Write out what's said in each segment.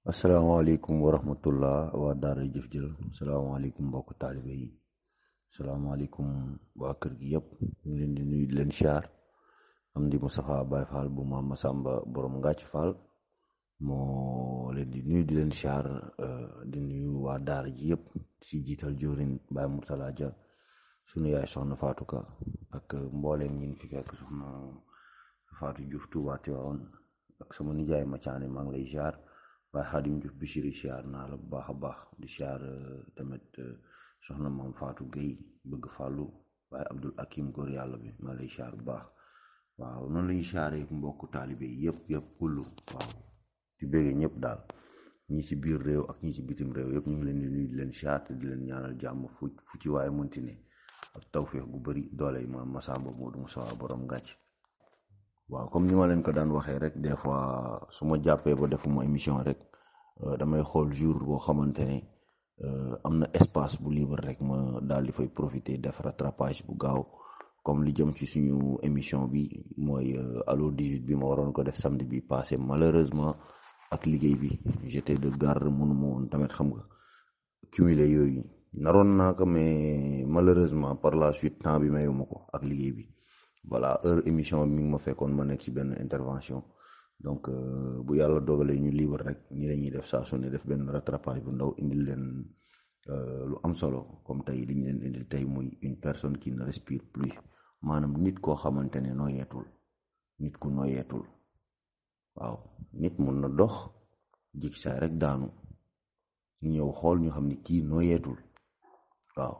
asalaamaaleykum wa rahmatullah waa daara jëf jël salaamaaleykum mbokk taalibe yi salaamaaleykum waa kër gi yëpp ñu ngi leen di nuyu di leen siyaar am di Moustapha Baye Fall bu Maam Masamba borom Ngàcc Fall moo leen di nuyu di leen siyaar di nuyu waa daara ji yëpp si jiital jóorin Baye Mourtala Dia sunu yaay soxna Fatou Ka ak mbooleem ñi fi fekk soxna Fatou Diouf Touba Tivaouane ak sama nijaay Macaane maa ngi lay siyaar waaye Xaadim Diouf Bichiri siyaar naa la bu baax a baax di siyaar tamit soxna maam Fatou Gueye bëgg fàllu waaye Abdul Hakim góor yàlla bi maa lay siyaar bu baax waaw noonu lañuy siyaaree mbokku taalibe yi yëpp kullu waaw di bëggee ñëpp daal ñi ci biir réew ak ñi ci bitim réew yëpp ñu ngi leen di nuyu di leen siyaar te di leen ñaanal jàmm fu ci waaye mënti ne ak tawféex gu bëri doole yi maam Masamba Moodu Musaa borom Ngàcc waaw comme ni ma leen ko daan waxee rek des fois su ma jàppee ba defuma émission rek damay xool jour boo xamante ne am na espace bu libre rek ma daal di fay profiter def rattrapage bu gaaw comme li jëm ci suñu émission bi mooy Allo 18 bi ma waroon ko def samedi bi passé malheureusement ak liggéey bi j'étais de garde mënuma woon tamit xam nga cumuler yooyu naroon naa ko mais malheureusement par la suite temps bi mayuma ko ak liggéey bi voilà heure émission mi ngi ma fekkoon ma nekk ci benn intervention donc bu yàlla dogalee ñu libre rek ñi lañuy def saa su ne def benn rattrapage bu ndaw indil leen lu am solo comme tey liñ leen indil tey muy une personne qui ne respire plus maanaam nit koo xamante ne noyeetul nit ku noyeetul waaw nit mun na dox jik saay rek daanu ñëw xool ñu xam ni kii noyeetul waaw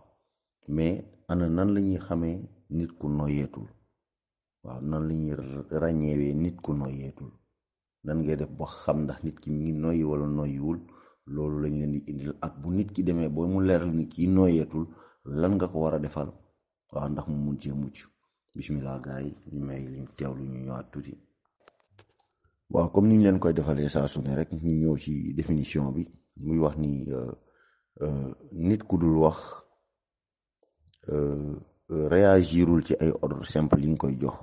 mais ana nan la ñuy xamee nit ku noyeetul waaw nan la ñuy ràññeewee nit ku noyeetul nan ngay def ba xam ndax nit ki mi ngi noyyi wala noyyiwul loolu lañ leen di indil ak bu nit ki demee ba mu leeral ni kii noyeetul lan nga ko war a defal waaw ndax mu mun cee mucc bismillah gars yi ñu may liñ teewlu ñu ñëwaat tuuti. waaw comme ni ñu leen koy defalee saa su ne rek ñu ñëw ci définition bi muy wax ni nit ku dul wax réagirul ci ay ordre simple yi nga koy jox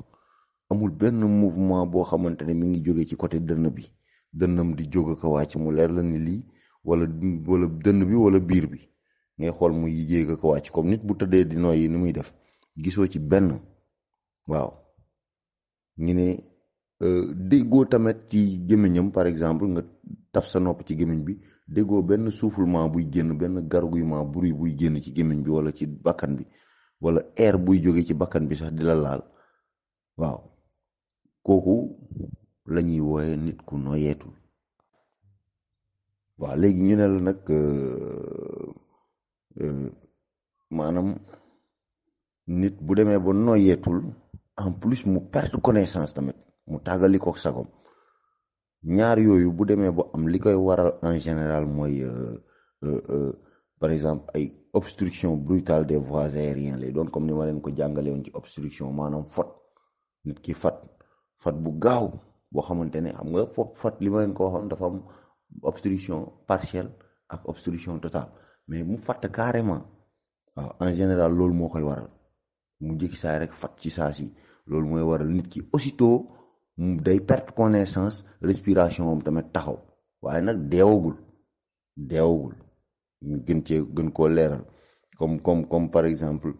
amul benn mouvement boo xamante ne mi ngi jóge ci côté dënn bi dënnam di jóg ko wàcc mu leer la ni lii wala dënn bi wala biir bi ngay xool muy yéeg ko wàcc comme nit bu tëddee di noyyi ni muy def gisoo ci benn waaw ñu ne déggoo tamit ci gémmiñam par exemple nga taf sa nopp ci gémmiñ bi déggoo benn soufflement buy génn benn gargouillement bruit buy génn ci gémmiñ bi wala ci bakkan bi wala air buy jóge ci bakkan bi sax di la laal waaw kooku la ñuy wooye nit ku noyeetul waaw léegi ñu ne la nag maanaam nit bu demee ba noyeetul en plus mu perte connaissance tamit mu tàggali ko sagom ñaar yooyu bu demee ba am li koy waral en général mooy par exemple ay obstruction brutale des voies aériennes lay doon comme ni ma leen ko jàngale woon ci obstruction maanaam fat nit ki fat bu gaaw boo xamante ne xam nga foofu fat li ma leen ko waxoon dafa am obstruction partielle ak obstruction totale mais mu fatt carrément waaw en général loolu moo koy waral mu jékki saay rek fat ci saa si loolu mooy waral nit ki aussitôt day perte connaissance respiration am tamit taxaw waaye nag deewagul ñu gën koo leeral comme par exemple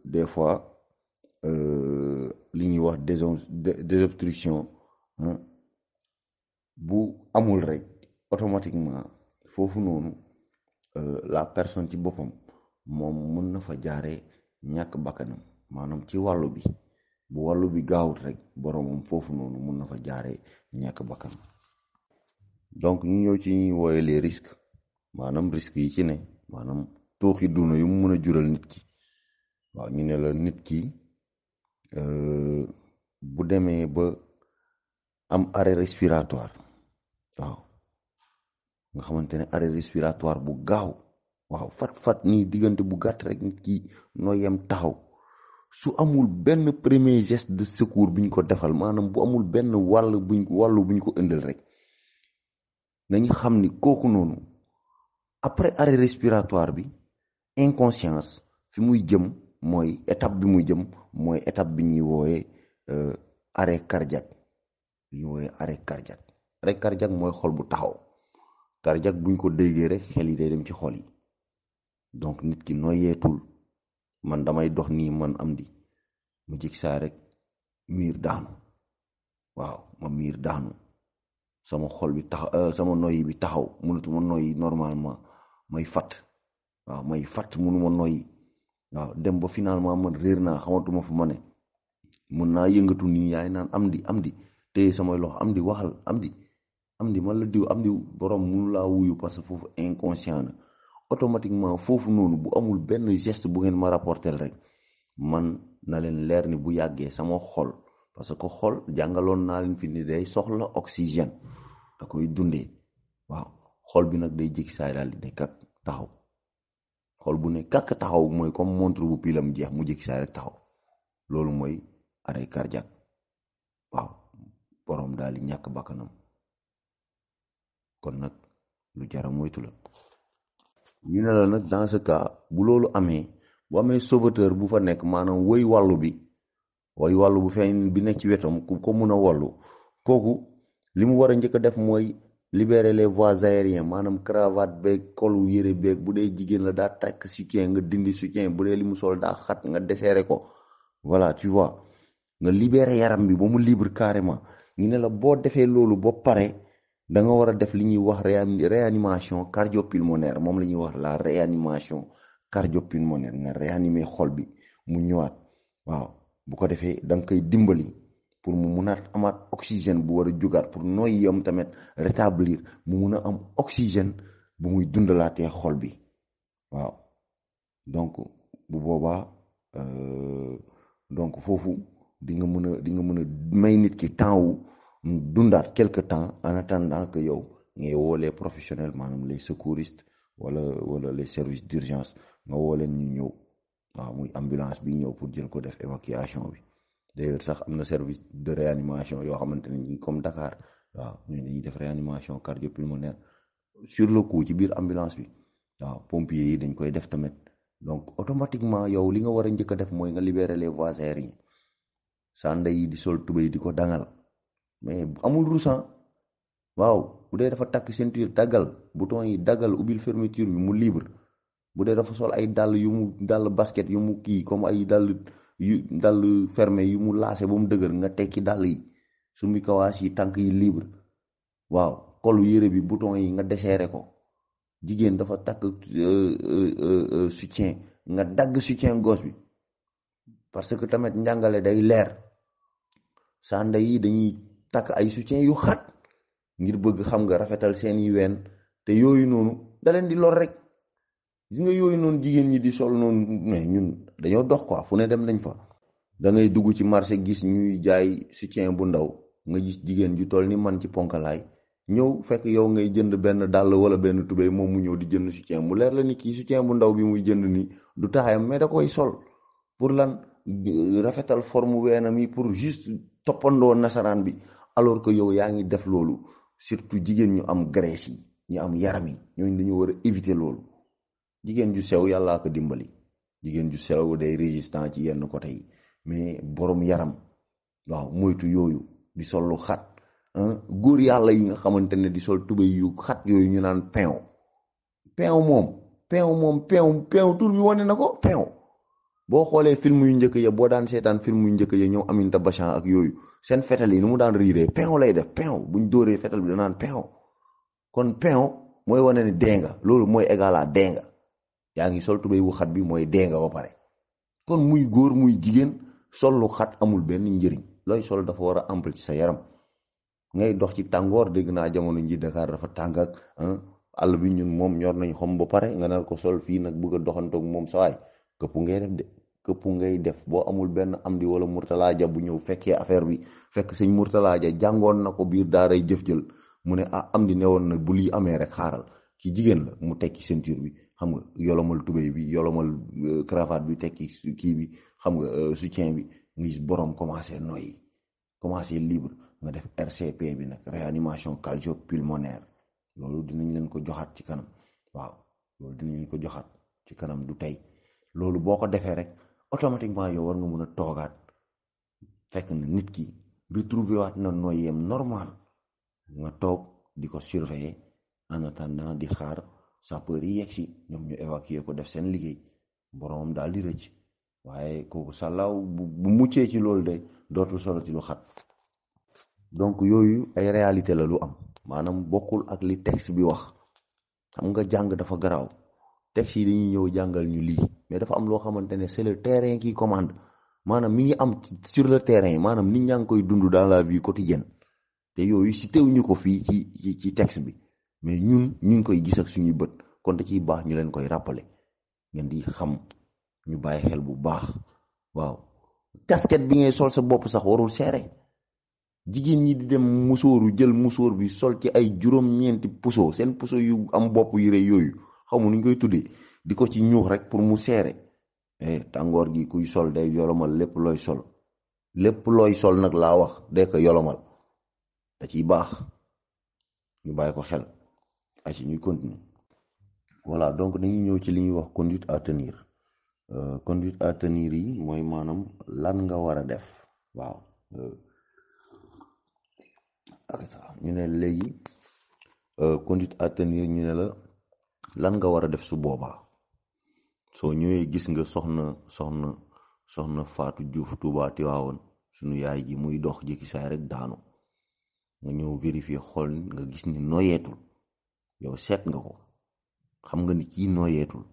des fois li ñuy wax désobstruction bu amul rek automatiquement foofu noonu la personne ci boppam moom mun na fa jaaree ñàkk bakkanam maanaam ci wàllu bi bu wàllu bi gaawut rek boromam foofu noonu mun na fa jaaree ñàkk bakkanam donc ñu ñëw ci ñuy wooye les risques maanaam risques yi ci ne maanaam tooxi duna yu mu mën a jural nit ki waaw ñu ne la nit ki bu demee ba am arrêt respiratoire waaw nga xamante ne arrêt respiratoire bu gaaw waaw fat nii diggante bu gàtt rek nit ki nooyam taxaw su amul benn premier geste de secours buñ ko defal maanaam bu amul benn wàllu buñ ko indil rek nañu xam ni kooku noonu après arrêt respiratoire bi inconscience fi muy jëm mooy étape bi muy jëm mooy étape bi ñuy wooye arrêt cardiaque arrêt cardiaque mooy xol bu taxaw. Cardiaque buñ ko déggee rek xel yi day dem ci xol yi. Donc nit ki noyeetul. Man damay dox nii man am di mu jig saa rek miir daanu. waaw ma miir daanu sama xol bi taxaw sama noyyi bi taxaw mënatuma noyyi normalement may fat waaw may fat mënuma noyyi waaw dem ba finalement man réer naa xamatuma fu ma ne mën naa yëngatu nii yaay naan am di téye samay loxo am di waxal am di man la diw am di borom mënu laa wuyu parce que foofu inconscient na automatiquement foofu noonu bu amul benn geste bu ngeen ma rapporter rek man na leen leer ni bu yàggee sama xol parce que xol jàngaloon naa leen fi ni day soxla oxygène da koy dundee waaw xol bi nag day jékki saay daal di ne kak taxaw xol bu ne kak taxaw mooy comme montre bu pilam jeex mu jékki saay rek taxaw loolu mooy arrêt cardiaque waaw borom daal di ñàkk bakkanam kon nag lu jara moytu la ñu ne la nag dans ce cas bu loolu amee bu amee sauveteur bu fa nekk maanaam woy wàllu bi way wàllu bu feeñ bi nekk ci wetam ku ko mun a wallu kooku li mu war a njëkk a def mooy libérer les voies aériennes maanaam cravate beeg kolu yére beeg bu dee jigéen la daa takk soutien nga dindi soutien bu dee li mu sol daa xat nga desserrer ko voilà tu vois nga libérer yaram bi ba mu libre carrément ñu ne la boo defee loolu ba pare da nga war a def li ñuy wax réanimation cardiopulmonaire moom la ñuy wax la réanimation cardiopulmonaire nga réanimer xol bi mu ñëwaat waaw bu ko defee da nga koy dimbali pour mu mun a amaat oxygène bu war a jugaat pour nooy yam tamit rétablir mu mun a am oxygène bu muy dundalaatee xol bi waaw donc bu boobaa donc foofu di nga mën a may nit ki temps wu dundaat quelque temps en attendant que yow ngay woo les professionnels maanaam les secouristes wala les services d'urgence nga woo leen ñu ñëw waaw muy ambulance bi ñëw pour jël ko def évacuation bi d'ailleurs sax am na service de réanimation yoo xamante ne ñi comme Dakar waaw ñu dañuy def réanimation cardiopulmonaire sur le coup ci biir ambulance bi waaw pompiers yi dañ koy def tamit donc automatiquement yow li nga war a njëkk a def mooy nga libérer les voies aériennes sa ndey yi di sol tubéy di ko dangal mais amul rusan waaw bu dee dafa takk ceinture daggal bouton yi daggal ubbil fermeture bi mu libre bu dee dafa sol ay dàll basket yu mu kii comme ay dàll fermé yu mu laase ba mu dëgër nga tekki dàll yi sumi kawaas yi tànk yi libre waaw kolu yére bi bouton yi nga desserré ko jigéen dafa takk soutien nga dagg soutien gauche bi parce que tamit njàngale day leer sa ndey yi dañuy takk ay soutien yu xat ngir bëgg xam nga rafetal seeni ween te yooyu noonu da leen di lor rek gis nga yooyu noonu jigéen ñi di sol noonu mais ñun dañoo dox quoi fu ne dem nañ fa da ngay dugg ci marché gis ñuy jaay soutien bu ndaw nga gis jigéen ju toll ni man ci ponkalaay ñëw fekk yow ngay jënd benn dàll wala benn tubéy moom mu ñëw di jënd soutien mu leer la ni kii soutien bu ndaw bi muy jënd ni du taxayam mais da koy sol pour lan rafetal forme weenam yi pour juste toppandoo nasaraan bi alors que yow yaa ngi def loolu surtout jigéen ñu am graisse yi ñu am yaram yi ñooñu dañu war a éviter loolu jigéen ju sew yàllaa ko dimbali jigéen ju sew day résistant ci yenn côté yi mais borom yaram waaw moytu yooyu di sol lu xat góor yàlla yi nga xamante ne di sol tubéy yu xat yooyu ñu naan peew moom tur bi wane na ko peew boo xoolee film yu njëkk ya boo daan seetaan film yu njëkk ya ñoom Aminata Bachan ak yooyu seen fetal yi nu mu daan riiree peew lay def peew buñ dóoree fetal bi danaan peew kon peew mooy wane ne dee nga loolu mooy égal à dee nga yaa ngi sol tubéy wu xat bi mooy dee nga ba pare kon muy góor muy jigéen sol lu xat amul benn njëriñ looy sol dafa war a ample ci sa yaram ngay dox ci tàngoor dégg naa jamono ji Dakar dafa tàng ak àll bi ñun moom ñor nañ xom ba pare nga nar ko sol fii nag bëgg a doxantoog moom sawaay këpp ngay def boo amul benn am di wala Mourtala Ja bu ñëw fekkee affaire bi fekk sëñ Mourtala Ja jàngoon na ko biir daaray jëf jël mu ne am di newoon na bu lii amee rek xaaral ki jigéen la mu tekki ceinture bi xam nga yolomal tubéy bi yolomal cravate bi tekki kii bi xam nga soutien bi nga gis borom commencé noyyi commencé libre nga def RCP bi nag réanimation cardio-pulmonaire loolu dinañ leen ko joxaat ci kanam waaw loolu dinañ leen ko joxaat ci kanam du tey loolu boo ko defee rek automatiquement yow war nga mun a toogaat fekk na nit ki retrouver waat na noyyeem normal nga toog di ko surveiller en attendant di xaar sapeur yi yegg si ñoom ñu évacuer ko def seen liggéey boromam daal di rëcc. waaye kooku sàllaaw bu muccee ci loolu de dootul soloti lu xat. donc yooyu ay réalité la lu am maanaam bokkul ak li texte bi wax. xam nga jàng dafa garaaw texte yi dañuy ñëw jàngal ñu lii mais dafa am loo xamante ne c'est le terrain qui commande maanaam mi ngi am sur le terrain maanaam nit ñaa ngi koy dund dans la vie quotidienne te yooyu si teewuñu ko fii ci texte bi mais ñun ñu ngi koy gis ak suñuy bët kon da ciy baax ñu leen koy rappeler ngeen di xam ñu bàyyi xel bu baax. waaw casquette bi ngay sol sa bopp sax warul seere jigéen ñi di dem musóoru jël musóor bi sol ci ay juróom-ñeenti puso seen puso yu am bopp yu rëy yooyu xamu nuñ koy tuddee di ko ci ñuux rek pour mu seere tàngoor gi kuy sol day yolomal lépp looy sol nag laa wax day ko yolomal da ciy baax ñu bàyyi ko xel ay ci ñuy continuer. voilà donc dañuy ñëw ci li ñuy wax conduite à tenir. Conduite à tenir yi mooy maanaam lan nga war a def. waaw ak ça ñu ne léegi conduite à tenir ñu ne la lan nga war a def su boobaa soo ñëwee gis nga soxna Fatou Diouf Touba Tiwaawoon suñu yaay ji muy dox jékki saay rek daanu nga ñëw vérifier xool nga gis ni noyeetul yow seet nga ko xam nga ni kii noyeetul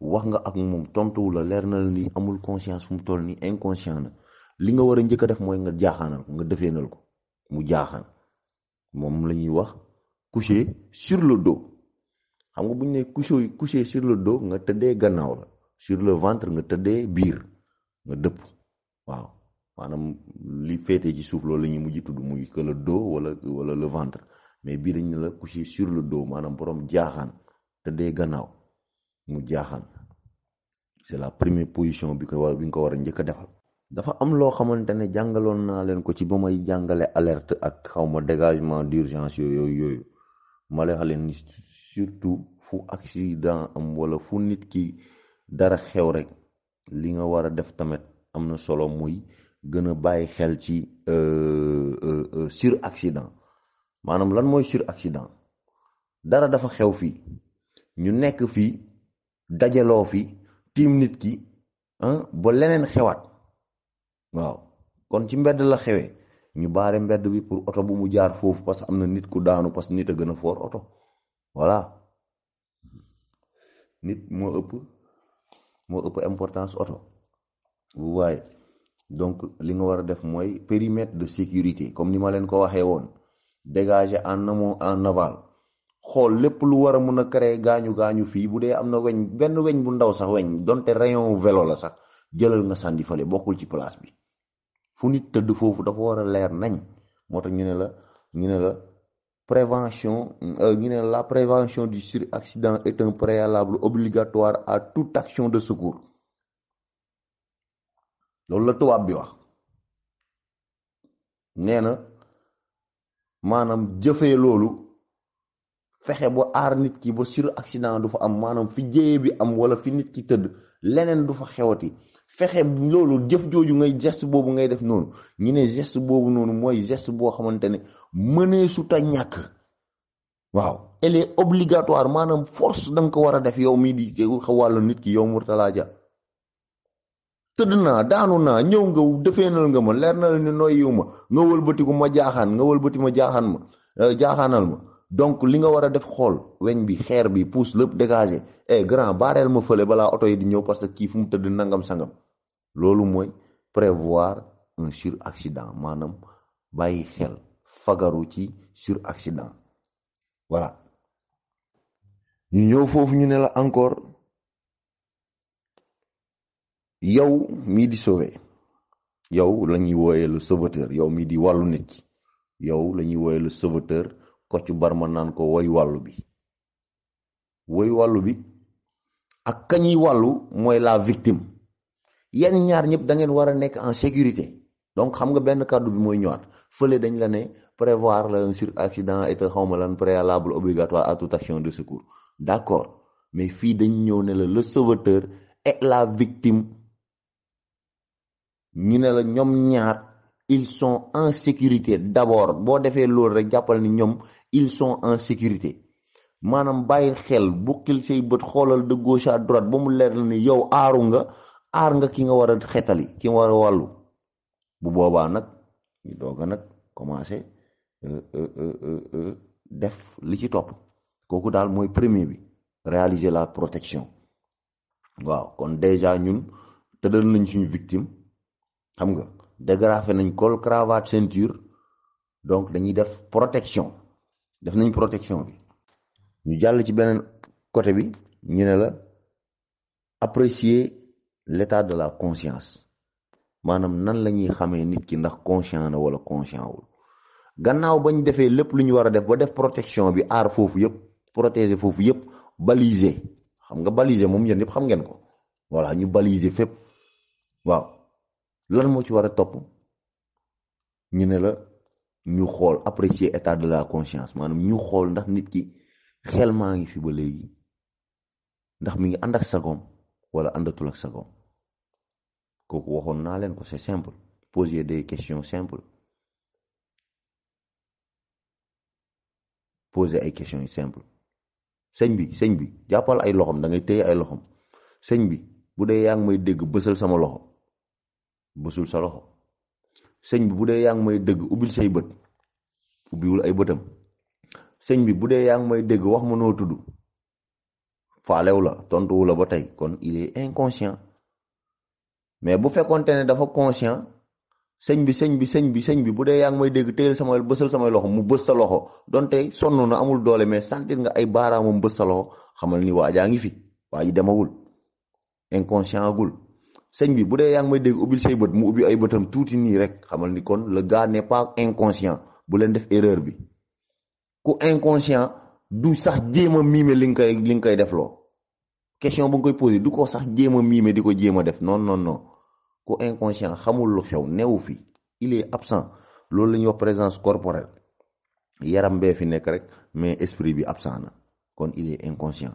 wax nga ak moom tontuwu la leer na la ni amul conscience fu mu toll ni inconscient na li nga war a njëkk a def mooy nga jaaxaanal ko nga defeenal ko mu jaaxaan moom la ñuy wax coucher sur le dos. xam nga bu ñu nee coucher sur le dos nga tëddee gannaaw la sur le ventre nga tëddee biir nga dëpp. waaw maanaam li féete ci suuf loolu la ñuy mujj tudd muy que le dos wala le ventre mais bii dañ ne la coucher sur le dos maanaam borom jaaxaan tëddee gannaaw mu jaaxaan. c'est la première position bi nga ko war a njëkk a defal. dafa am loo xamante ne jàngaloon naa leen ko ci ba may jàngale alerte ak xawma dégagement d'urgence yooyu ma lay wax leen ni surtout fu accident am wala fu nit ki dara xew rek li nga war a def tamit am na solo muy gën a bàyyi xel ci sur accident. maanaam lan mooy sur accident dara dafa xew fii ñu nekk fii dajaloo fi tiim nit ki ba leneen xewaat. waaw kon ci mbedd la xewee ñu baare mbedd bi pour oto bu mu jaar foofu parce que am na nit ku daanu parce que nit a gën a foor oto. voilà nit moo ëpp importance oto. waaye donc li nga war a def mooy périmètre de sécurité comme ni ma leen ko waxee woon dégager en amont en aval xool lépp lu war a mun a créer gaañu fii bu dee am na benn weñ bu ndaw sax weñ donte rayon vélo la sax jëlal nga sànni fale bokkul ci place bi. fu nit tëdd foofu dafa war a leer nañ moo tax ñu ne la prévention ñu ne la prévention du suraccident est un préalable obligatoire à toute action de secours. loolu la tubaab bi wax nee na maanaam jëfee loolu fexe ba aar nit ki ba suraccident du fa am maanaam fi jéye bi am wala fi nit ki tëdd leneen du fa xewati. fexe loolu jëf jooju ngay geste boobu ngay def noonu ñu ne geste boobu noonu mooy geste boo xamante ne mënee suta ñàkk. waaw elle est obligatoire maanaam force da nga ko war a def yow mii di wàllu nit ki yow Mourtalla Dia. tëdd naa daanu naa ñëw nga defeenal nga ma leer na la ne nooy yiw ma nga wëlbatiku ma jaaxaan nga wëlbati ma jaaxaanal ma donc li nga war a def xool weñ bi xeer bi pousse lépp dégagé grand baareel ma fële balaa oto yi di ñëw parce que kii fu mu tëdd nangam sangam. loolu mooy prévoir un suraccident maanaam bàyyi xel fagaru ci suraccident. voilà ñu ñëw foofu ñu ne la encore yow mii di sauver yow la ñuy wooyee le sauveteur yow mii di wàllu nit ki yow la ñuy wooyee le sauveteur. Kocc Barma naan ko woy wàllu bi ak kañuy wàllu mooy la victime. yenn ñaar ñëpp da ngeen war a nekk en sécurité donc xam nga benn kàddu bi mooy ñëwaat fële dañ la ne prévoir la un suraccident et xawma lan préalable obligatoire à toute action de secours d'accord mais fii dañ ñëw ne la le sauveteur et la victime ñu ne la ñoom ñaar ils sont en sécurité d'abord boo defee loolu rek jàppal ni ñoom ils sont en sécurité maanaam bàyyi xel bukkil say bët xoolal de gauche à droite ba mu leer la ni yow aar nga ki nga war a xetali ki nga war a wàllu bu boobaa nag ñu doog a nag commencé def li ci topp kooku daal mooy premier bi réaliser la protection waaw kon déjà ñun tëddal nañ suñu victime xam nga dégrafé nañ col cravate ceinture donc dañuy def protection def nañ protection bi ñu jàll ci beneen côté bi ñu ne la apprécier l'état de la conscience maanaam nan la ñuy xamee nit ki ndax conscient na wala conscient wul gannaaw bañ defee lépp lu ñu war a def ba def protection bi aar foofu yëpp protéger foofu yëpp baliser xam nga baliser moom yéen yëpp xam ngeen ko voilà ñu baliser fépp waaw lan moo ci war a topp ñu ne la ñu xool apprécier état de la conscience maanaam ñu xool ndax nit ki xel maa ngi fi ba léegi ndax mi ngi ànd ak sagoom wala àndatul ak sagoom kooku waxoon naa leen ko c'est simple poser des questions simples poser ay questions yu simple sëñ bi jàppal ay loxom da ngay téye ay loxom sëñ bi bu dee yaa ngi may dégg bësal sama loxo bësul sa loxo sëñ bi bu dee yaa ngi may dégg ubbil say bët ubbiwul ay bëtam sëñ bi bu dee yaa ngi may dégg wax ma noo tudd faalew la tontuwu la ba tey kon il est inconscient mais bu fekkonte ne dafa conscient sëñ bi bu dee yaa ngi may dégg téyel sama bësal samay loxo mu bës sa loxo donte sonn na amul doole mais sentir nga ay baaraamam bës sa loxo xamal ni waajaa ngi fi waa ji demagul inconscient agul sëñ bi bu dee yaa ngi may dégg ubbil say bët mu ubbi ay bëtam tuuti nii rek xamal ni kon le gars n'est pas inconscient bu leen def erreur bi ku inconscient du sax jéem a miime li nga koy def loo question bu nga koy posé du ko sax jéem a miime di ko jéem a def non ku inconscient xamul lu xew newu fi il est absent loolu la ñuy wax présence corporelle yaram bee fi nekk rek mais esprit bi absent na kon il est inconscient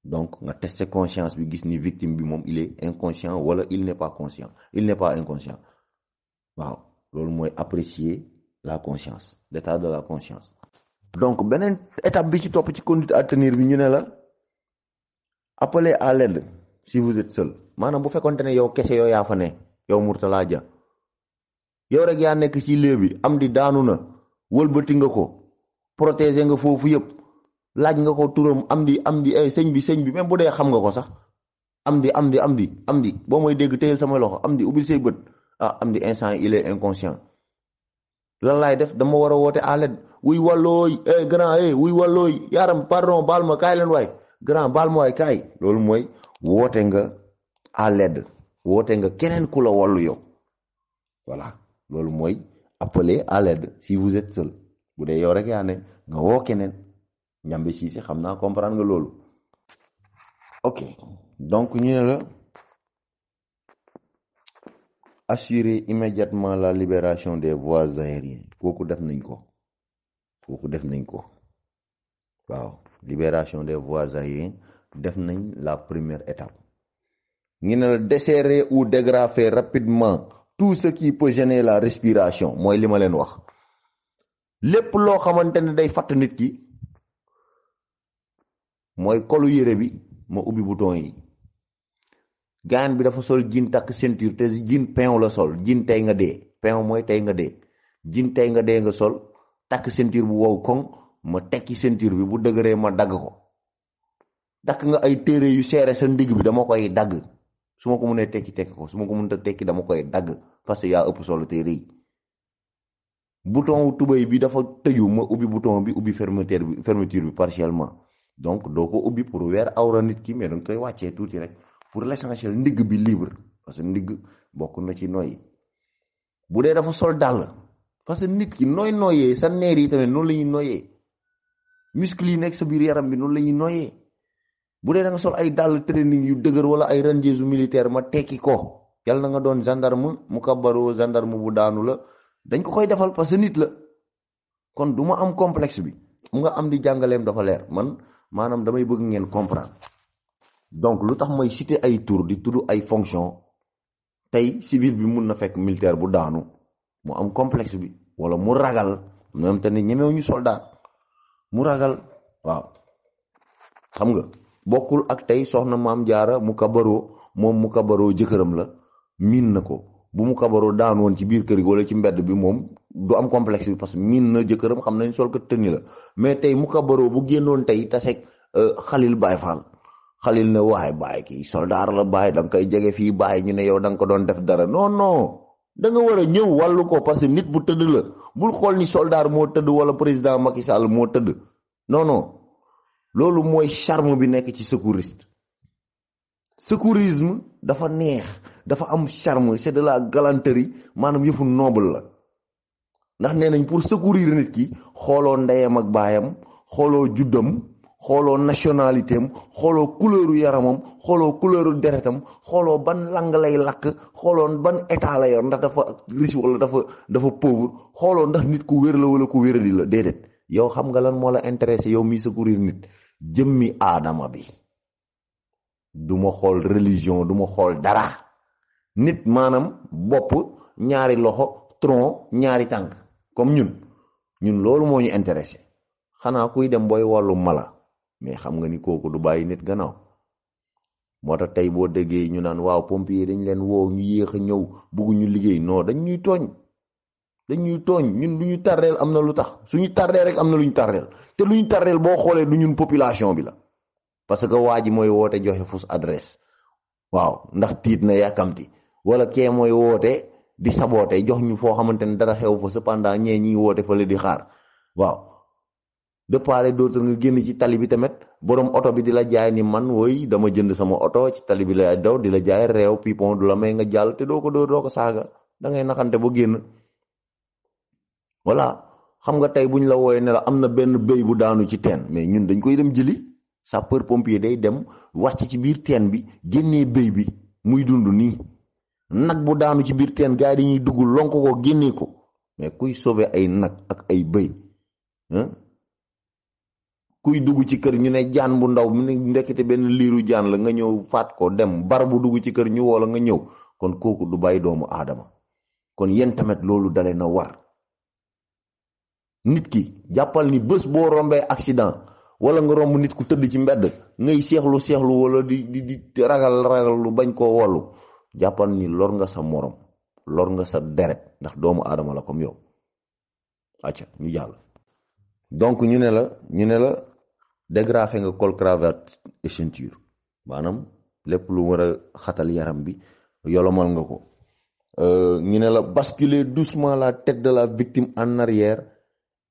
donc nga tester conscience bi gis ni victime bi moom il est inconscient wala il n'est pas conscient il n'est pas inconscient waaw loolu mooy apprécier la conscience l'état de la conscience donc beneen étape bi ci topp ci conduite à tenir bi ñu ne la appeler à l'aide si vous êtes seul maanaam bu fekkonte ne yow kese yow yaa fa ne yow Mourtalla Dia yow rek yaa nekk ci lieu bi am di daanu na wëlbati nga ko protéger nga foofu yëpp laaj nga ko turam am di ay sëñ bi même bu dee xam nga ko sax am di boo mooy dégg téyel sama loxo am di ubbil say bët am di instant il est inconscient lan laay def dama war a woote à l'aide wuy wàllooy grand wuy wàllooy yaaram pardon baal ma kaay leen waay grand baal ma waay kaay loolu mooy woote nga à l'aide woote nga keneen ku la wàllu yow voilà loolu mooy appeler à l'aide si vous êtes seul bu dee yow rek yaa ne nga woo keneen ñambi si xam naa comprendre nga loolu ok donc ñu ne la assurer immédiatement la libération des voies aériennes kooku def nañ ko waaw libération des voies aériennes def nañ la première étape ñu ne la desserrer ou dégrafer rapidement tout ce qui peut gêner la respiration mooy li ma leen wax lépp loo xamante ne day fatt nit ki mooy kolu yére bi ma ubbi bouton yi gaan bi dafa sol jean takk ceinture te jean pain la sol jean tey nga dee pain mooy tey nga dee jean tey nga dee nga sol takk ceinture bu wow koŋ ma tekki ceinture bi bu dëgëree ma dagg ko dakk nga ay téere yu seere sa ndigg bi dama koy dagg su ma ko mënee tekki ko su ma ko mënta tekki dama koy dagg parce que yaa ëpp solo téere yi bouton tubéy bi dafa tëju ma ubbi bouton bi ubbi fermeture bi partiellement donc doo ko ubbi pour weer awra nit ki mais danga koy wàccee tuuti rek pour l'essentiel ndigg bi libre parce que ndigg bokk na ci noyyi bu dee dafa sol dàll parce que nit ki nooyee sa neer yi tamit noonu la ñuy nooyee muscle yi nekk sa biir yaram bi noonu la ñuy nooyee bu dee da nga sol ay dàll training yu dëgër wala ay rangers militaire ma tekki ko yàlla na nga doon gendarme mu kabaroo gendarme bu daanu la dañ ko koy defal parce que nit la kon du ma am complexe bi mu nga am di jàngaleem dafa leer man maanaam damay bëgg ngeen comprendre donc lu tax may citer ay tour di tudd ay fonction tey civil bi mun na fekk militaire bu daanu mu am complexe bi wala mu ragal même te ne ñemew ñu soldat mu ragal. waaw xam nga bokkul ak tey soxna maam jaara mu kabaroo moom mu kabaroo jëkkëram la miin na ko bu mu kabaroo daan woon ci biir kër gi wala ci mbedd bi moom du am complexe bi parce que miin na jëkkëram xam nañ sol ko tëni la. mais tey mu kabaroo bu génnoon tey taseeg Xalil Baay Faal Xalil ne waaye Baay kii soldaar la Baay da nga koy jege fii Baay ñu ne yow da nga ko doon def dara non non da nga war a ñëw wàllu ko parce que nit bu tëdd la bul xool ni soldaar moo tëdd wala président Macky Sall moo tëdd non non loolu mooy charme bi nekk ci secouriste. secourisme dafa neex dafa am charme c'est de la galanterie maanaam yëfu noble la ndax nee nañ pour secourir nit ki xooloo ndeyam ak baayam xooloo juddam xooloo nationalité am xooloo couleuru yaramam xooloo couleuru deretam xooloo ban lang lay lakk xooloo ban état la yor ndax dafa riche wala dafa pauvre xooloo ndax nit ku wér la wala ku wéradi la déedéet yow xam nga lan moo la intéressé yow mi secourir nit jëmmi aadama bi. du ma xool religion du ma xool dara nit maanaam bopp ñaari loxo tronc ñaari tànk comme ñun loolu moo ñu intéressé xanaa kuy dem booy wàllu mala mais xam nga ni kooku du bàyyi nit gannaaw moo tax tey boo déggee ñu naan waaw pompier dañ leen woo ñu yéex a ñëw bugguñu liggéey non dañ ñuy tooñ ñun lu ñu tardeel am na lu tax suñu tardeel rek am na lu ñu tardeel te lu ñu tardeel boo xoolee du ñun population bi la. parce que waa ji mooy woote joxe fausse adresse waaw ndax tiit na yàkkamti wala kee mooy woote di saboote jox ñu foo xamante ne dara xew fa cependant ñee ñiy woote fa la di xaar waaw de part et d'autre nga génn ci tali bi tamit borom oto bi di la jaay ni man woy dama jënd sama oto ci tali bi la daw di la jaay réew pipon du la may nga jàll te doo ko dóor doo ko saaga da ngay naxante ba génn. voilà xam nga tey buñ la wooyee ne la am na benn béy bu daanu ci teen mais ñun dañ koy dem jëli. sapeur pompier day dem wàcc ci biir teen bi génnee béy bi muy dund nii nag bu daanu ci biir teen gars yi dañuy dugg lonk ko génnee ko mais kuy sauver ay nag ak ay béy kuy dugg ci kër ñu ne jaan bu ndaw mu ne ndekete benn liiru jaan la nga ñëw faat ko dem bar bu dugg ci kër ñu woo la nga ñëw kon kooku du bàyyi doomu aadama kon yéen tamit loolu dale na war nit ki jàppal ni bés boo rombee accident wala nga romb nit ku tëdd ci mbedd ngay seexlu wala di ragal lu bañ koo wollu jàppal ni lor nga sa morom lor nga sa deret ndax doomu aadama la comme yow. acca ñu jàll. donc ñu ne la dégrafé nga col cravate et ceinture maanaam lépp lu war a xatal yaram bi yolomal nga ko. ñu ne la basculer doucement la tête de la victime en arrière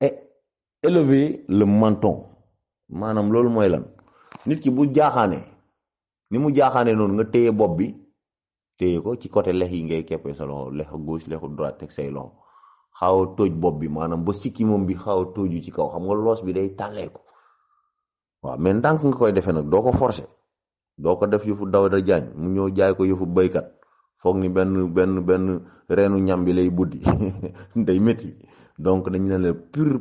et élever le menton. maanaam loolu mooy lan nit ki bu jaaxaane ni mu jaaxaane noonu nga téye bopp bi téye ko ci côté lex yi ngay keppee sa loxo lex gauche lexu droite teg say loxo xaw a tóoj bopp bi maanaam ba sikki moom bi xaw a tóoju ci kaw xam nga loos bi day tàlleeku waaw mais ndànk nga koy defee nag doo ko forcer doo ko def yëfu Daouda Diagne mu ñëw jaay ko yëfu béykat foog ni benn reenu ñam bi lay buddi day métti donc dañ leen la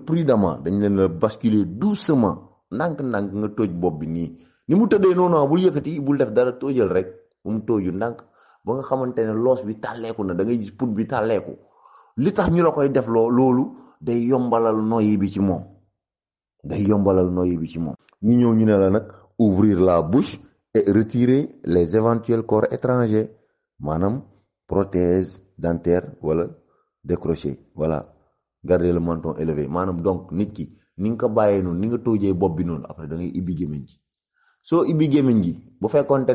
prudemment dañ leen la basculer doucement ndànk-ndànk nga tóoj bopp bi nii ni mu tëddee noonu bul yëkkati bul def dara tóojal rek mu tóoju ndànk ba nga xamante ne loos bi tàlleeku na da ngay gis put bi tàlleeku li tax ñu la koy def loolu day yombalal noyyi bi ci moom ñu ñëw ñu ne la nag ouvrir la bouche et retirer les éventuels corps étrangers maanaam prothèse dentaire wala décroché voilà garder le menton élevé maanaam donc nit ki ni nga ko bàyyee noonu ni nga toojee bopp bi noonu après da ngay ibbi gémmiñ gi soo ibbi gémmiñ gi bu fekkonte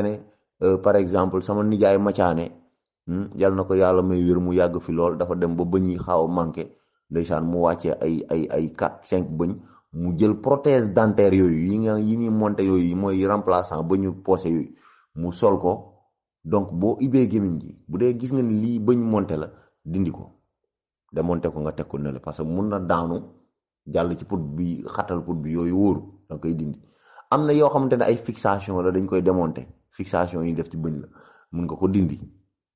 ne par exemple sama nijaay macaane yal na ko yàlla may wér mu yàgg fi lool dafa dem ba bëñ yi xaaw a manqué ndeysaan mu wàccee ay 4-5 bëñ mu jël prothèse dentaire yooyu yi ñuy monté yooyu mooy remplaçant bëñu poosé yooyu mu sol ko donc boo ibbee gémmiñ gi bu dee gis nga ni lii bëñ monté la dindi ko demonte ko nga teg ko ne la parce que mun na daanu jàll ci put bi xatal put bi yooyu wóoru da nga koy dindi am na yoo xamante ne ay fixation la dañ koy démonter fixation yi def ci bëñ la mun nga ko dindi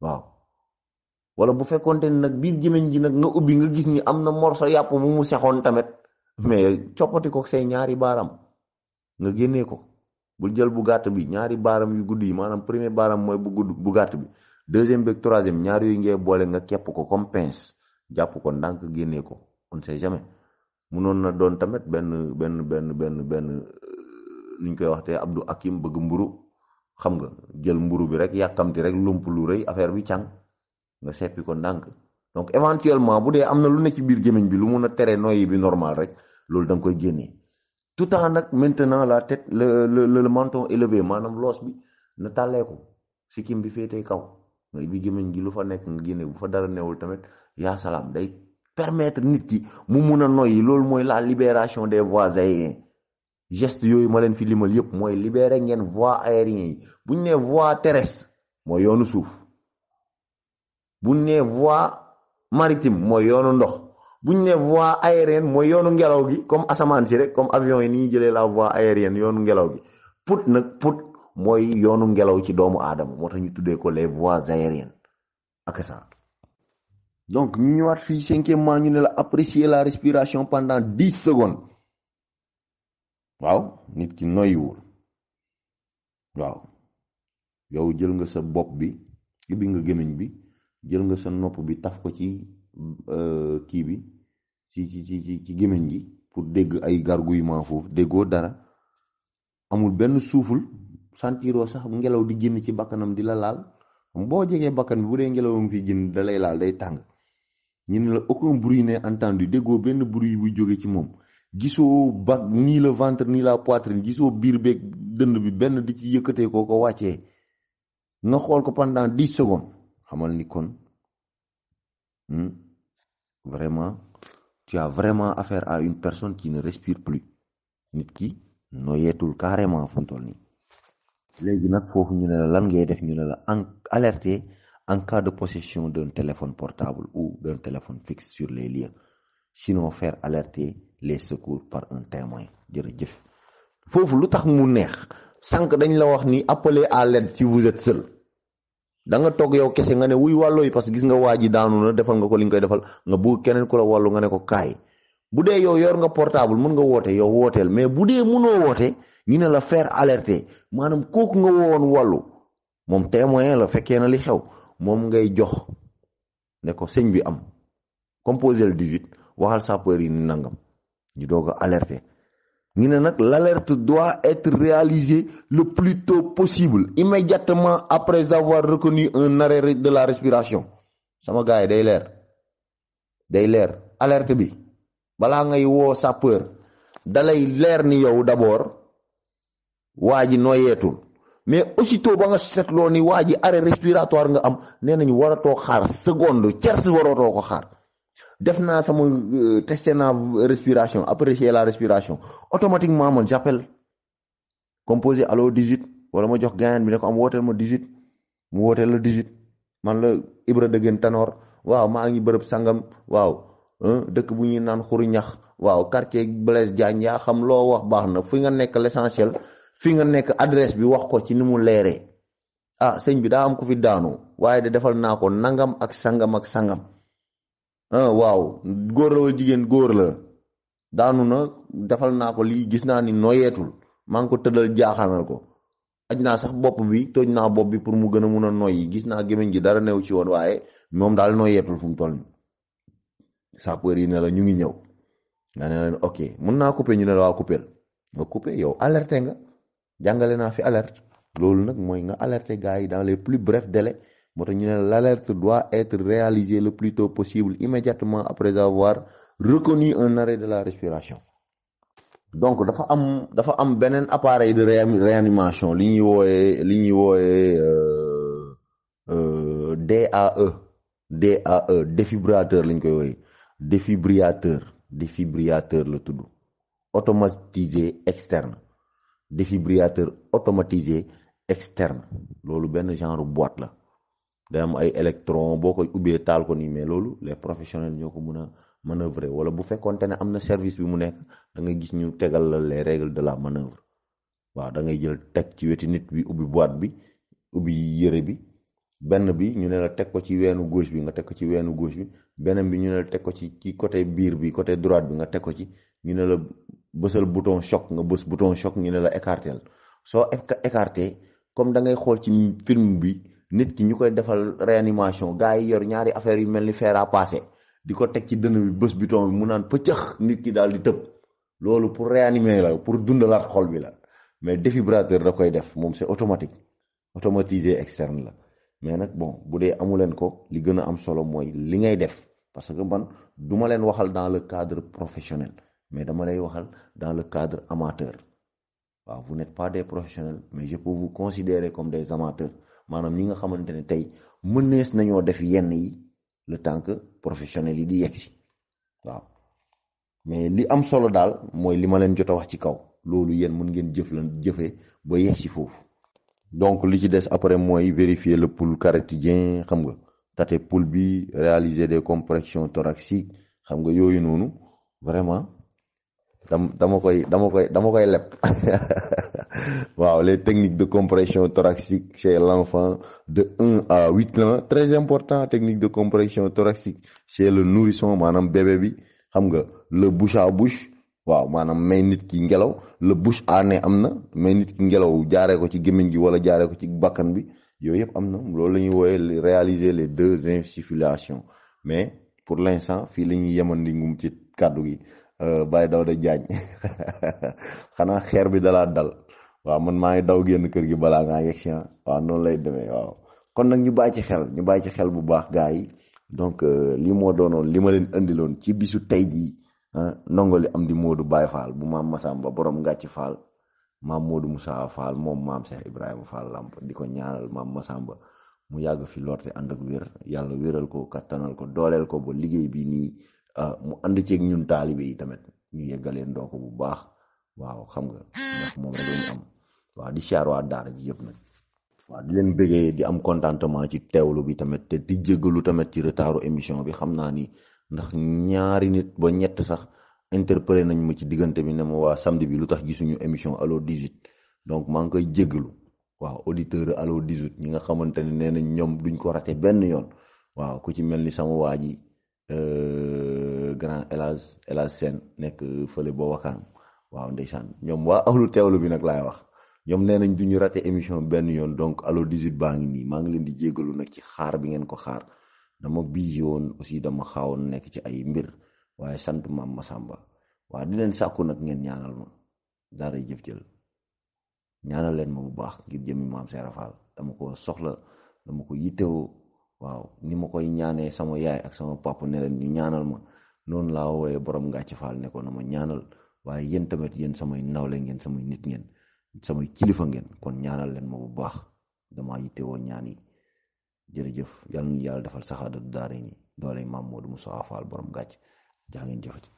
waaw wala bu fekkonte ne nag biir gémmiñ gi nag nga ubbi nga gis ni am na morso yàpp bu mu sexoon tamit mais coppati ko say ñaari baaraam nga génnee ko bul jël bu gàtt bi ñaari baaram yu gudd yi maanaam premier baaram mooy bu gàtt bi deuxième beeg troisième ñaar yooyu ngay boole nga kepp ko comme pince jàpp ko ndànk génnee ko on sait jamais munoon na doon tamit benn nuñ koy waxtee Abdou Hakim bëgg mburu xam nga jël mburu bi rek yàkkamti rek lump lu rëy affaire bi càng nga seppi ko ndànk donc éventuellement bu dee am na lu ne ci biir gémmiñ bi lu mun a tere noyyi bi normal rek loolu da nga koy génnee tout en nag maintenant la tête le menton élevé maanaam loos bi na tàllee ko sikkim bi féetee kaw nga bi gémmiñ gi lu fa nekk nga génne bu fa dara newul tamit yaa salaam day permettre nit ki mu mun a noyyi loolu mooy la libération des voies aériennes geste yooyu ma leen fi limal yëpp mooy libérer ngeen voies aériennes yi bu ñu nee voie terrestre mooy yoonu suuf bu ñu nee voie maritime mooy yoonu ndox bu ñu nee voie aérienne mooy yoonu ngelaw gi comme asamaan si rek comme avion yi ni ñuy jëlee la voie aérienne yoonu ngelaw gi put mooy yoonu ngelaw ci doomu aadama moo tax ñu tuddee ko les voies aériennes ak ça. donc ñu ñëwaat fii cinquièmement ñu ne la apprécier la respiration pendant 10 secondes waaw nit ki noyyiwul waaw yow jël nga sa bopp bi ubbi nga gémmiñ bi jël nga sa nopp bi taf ko ci kii bi ci gémmiñ gi pour dégg ay gargouillement foofu déggoo dara amul benn suuful sentiroo sax ngelaw di génn ci bakkanam di la laal boo jegee bakkan bi bu dee ngelaw ngi fi génn da lay laal day tàng ñu ne la aucun bruit n'est entendu déggoo benn bruit bu jóge ci moom gisoo bag nii le ventre nii la poitrine gisoo biir beeg dënd bi benn di ci yëkkatee ko wàccee nga xool ko pendant 10 secondes xamal ni kon vraiment tu as vraiment affaire à une personne qui ne respire plus nit ki noyeetul carrément fu mu toll nii léegi nag foofu ñu ne la lan ngay def ñu ne la alerter en cas de possession d'un téléphone portable ou d'un téléphone fixe sur les lieux sinon faire alerter les secours par un témoin jërëjëf foofu lu tax mu neex sànq dañ la wax ni appeler à l'aide si vous êtes seul da nga toog yow kese nga ne wuy wàlloo yi parce que gis nga waa ji daanu na defal nga ko li nga koy defal nga bëgg keneen ku la wàllu nga ne ko kaay bu dee yow yor nga portable mun nga woote yow wooteel mais bu dee munoo woote ñu ne la faire alerter maanaam kooku nga woon wàllu moom témoin la fekkee na li xew moom ngay jox ne ko sëñ bi am composé le 18 waxal sapeur yi ni nangam ñu doog a alerter ñu ne nag l'alerte doit être réalisée le plus tôt possible immédiatement après avoir reconnu un arrêt de la respiration sama gars yi day leer alerte bi balaa ngay woo sapeur dalay leer ni yow d'abord waa ji noyeetul mais aussitôt ba nga seetloo ni waa ji arrêt respiratoire nga am nee nañu waratoo xaar seconde tierce waratoo ko xaar def naa sama testé naa respiration apprécier la respiration automatiquement man j'appelle composé allo 18 wala ma jox gaayan bi ne ko am wooteel ma 18 mu wooteel la 18 man la Ibra Dëggen Tanor waaw maa ngi bërëb sangam waaw dëkk bu ñuy naan xuru ñax waaw quartier Blaise Diagne yaa xam loo wax baax na fi nga nekk l'essentiel fi nga nekk adresse bi wax ko ci ni mu leeree sëñ bi daa am ku fi daanu waaye de defal naa ko nangam ak sangam ak sangam waaw góor la wala jigéen góor la daanu na defal naa ko lii gis naa ni noyeetul maa ngi ko tëddal jaaxanal ko aj naa sax bopp bi toj naa bopp bi pour mu gën a mun a noyyi gis naa gémmiñ gi dara new ci woon waaye moom daal noyeetul fu mu toll nii sapeur yi ne la ñu ngi ñëw nga ne leen ok mun naa couper ñu ne la waa couper nga couper yow alerté nga jàngale naa fi alerte loolu nag mooy nga alerter gars yi dans les plus brefs délais moo tax ñu ne l'alerte doit être réalisée le plus tôt possible immédiatement après avoir reconnu un arrêt de la respiration. donc dafa am beneen appareil de réanimation li ñuy wooyee DAE défibrillateur lañ koy wooyee défibrillateur la tudd automatisé externe défibrillateur automatisé externe loolu benn genre boîte la day am ay électron boo koy ubbee taal ko nii mais loolu les professionnels ñoo ko mën a manœuvrer wala bu fekkoonte ne am na service bi mu nekk da ngay gis ñu tegal la les règles de la manœuvre waaw da ngay jël teg ci weti nit bi ubbi boîte bi ubbi yëre bi benn bi ñu ne la teg ko ci weenu gauche bi nga teg ko ci weenu gauche bi beneen bi ñu ne la teg ko ci côté biir bi côté droite bi nga teg ko ci ñu ne la bësal bouton choc nga bës bouton choc ñu ne la écartel soo écarté comme da ngay xool ci film bi nit ki ñu koy defal réanimation gars yi yor ñaari affaire yu mel ni fer à passer di ko teg ci dënn bi bés biton bi mu naan pëccëx nit ki daal di tëb loolu pour réanimer la pour dundalaat xol bi la mais défibrateur da koy def moom c'est automatique automatisé externe la mais nag bon bu dee amu leen ko li gën a am solo mooy li ngay def parce que man du ma leen waxal dans le cadre professionnel mais dama lay waxal dans le cadre amateur waaw vous n'êtes pas des professionnels mais je peux vous considérer comme des amateurs maanaam ñi nga xamante ne tey mënees nañoo def yenn yi le temps que professionnels yi di yegsi waaw mais li am solo daal mooy li ma leen jot a wax ci kaw loolu yéen mën ngeen jëfee ba yegsi foofu. donc li ci des après mooy vérifier le pouls carotidien xam nga tâter pouls bi réaliser des compressions thoraciques xam nga yooyu noonu vraiment dama koy leb waaw les techniques de compression thoracique chez l'enfant de 1 à 8 ans très important technique de compression thoracique chez le nourrisson maanaam bébé bi xam nga le bouche à bouche waaw maanaam may nit ki ngelaw le bouche à nez am na may nit ki ngelaw jaaree ko ci gémmiñ gi wala jaaree ko ci bakkan bi yooyu yëpp am na loolu la ñuy wooyee réaliser les 2 insufflations mais pour l'instant fii la ñuy yemandi ngum ci kàddu gi Baye Daouda Diagne xanaa xeer bi dalaa dal waaw man maa ngi daw génn kër gi balaa ngaa yegg si waaw noonu lay demee waaw kon nag ñu bàyyi ci xel bu baax gars yi donc lii moo doonoon li ma leen indiloon ci bisu tey jii ndongo li am di Modou Baye Fall bu maam Massamba borom Ngàcc Fall maam Modou Moussa Fall moom maam Cheikh Ibrahima Fall Lamp di ko ñaanal maam Massamba mu yàgg fi lorte ànd ak wér yàlla wéral ko kattanal ko dooleel ko ba liggéey bi nii mu ànd ceeg ñun taalibe yi tamit ñu yeggaleen doo ko bu baax waaw xam nga ndax moom rek lañu am waaw di siyaar waa daara ji yëpp nag waaw di leen bëggee di am contentement ci teewlu bi tamit te di jéggalu tamit ci retardu émission bi xam naa ni ndax ñaari nit ba ñett sax interpellé nañ ma ci diggante bi ne ma waa samedi bi lu tax gisuñu émission Allo 18 donc maa ngi koy jéggalu waaw auditeur Allo 18 ñi nga xamante ne nee nañ ñoom duñ ko raté benn yoon waaw ku ci mel ni sama waa ji grand El Hadj Sène nekk fële ba Wakaam waaw ndeysaan ñoom waa ahlu teewlu bi nag laay wax ñoom nee nañ duñu raté émission benn yoon donc Allo 18 baa ngi nii maa ngi leen di jéggalu nag ci xaar bi ngeen ko xaar dama busy woon aussi dama xaawoon nekk ci ay mbir waaye sant maam Massamba waaw di leen sàkku nag ngeen ñaanal ma daaray jëf jël ñaanal leen ma bu baax ngir jëmmi maam Serap Fall dama ko soxla dama ko yittewoo waaw ni ma koy ñaanee sama yaay ak sama papa ne leen ñu ñaanal ma noonu laa woowee borom Ngàcc Fall ne ko na ma ñaanal waaye yéen tamit yéen samay nawle ngeen samay nit ngeen samay kilifa ngeen kon ñaanal leen ma bu baax damaa yittewoo ñaan yi jërëjëf yàlla na yàlla defal saxaadatu daara ni doole maam Modou Moussa Fall borom Ngàcc jaa ngeen jëfati